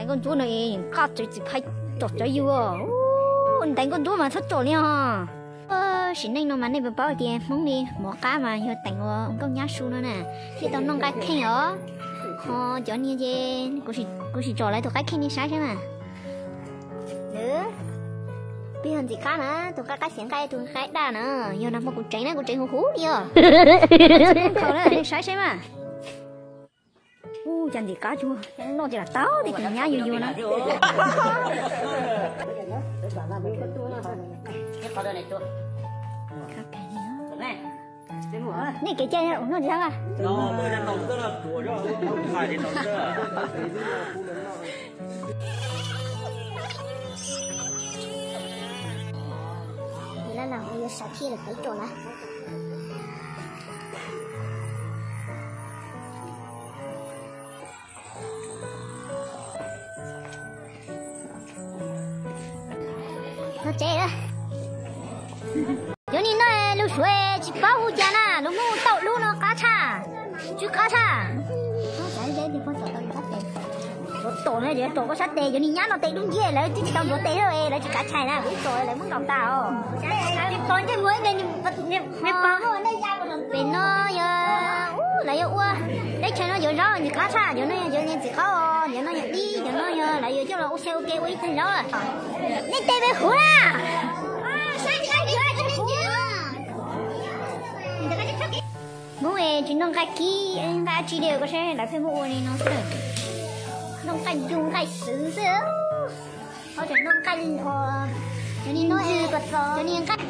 Ntaiv nkauj ntsuab no es qab txawv txiv phab tom cov yus. Ntaiv nkauj ntsuab mas txhob tom li os. Sim neej no mas nej puas paub tias Hmoob li mov qab mas yog teem ua nkauj nyab su no na, thiaj tau noj nqaij kheej os. Ho cov niag ces kuv sim tsom lawv tus qaib kheej nej saib saib mas. Peb yog ntxim qab na, tus qaib qab xiav nqaij, tus qaib daj na, yog nag hmo kuv tseev na, kuv tseev huv huv li os. Khaus na, nej saib saib mas. Ub, cas ntxim qab tsuag, noj ces lam tau tej tus nyab yuag yuag na. Nej kev cai noj tsis tau a? Lawv yuav sav thiaj li peb ruam na. Cov niag no lus Suav tsis paub hu cas na, lus Hmoob tau lub no qab tshaj, tsw qab tshaj. Tom no ces tom koj sab tes, cov niag nyab no tes dub nciab, lawv twb tsis tau ntxuav tes li, lawv tsis kav chais na, kuv tom lawv muab ntaus tas os. Pem no yog, lawv yuav ua teb chaws no yuav zaub ntxim qab tshaj, cov no yog cov niag ntxim qab os, cov no yog dib, cov no yog lawv yuav coj los ua xyaw ua ke ua ib tag zaub. Nej tes me huv na. Hmoob es tsis noj nqaij kib nqaij dab tsi li, koj saib lawv pheej muab ua li no xwb. Noj nqaij ncu nqaij xwv xwb. Ho tseem noj nqaij, cov niag no, cov niag nqaij.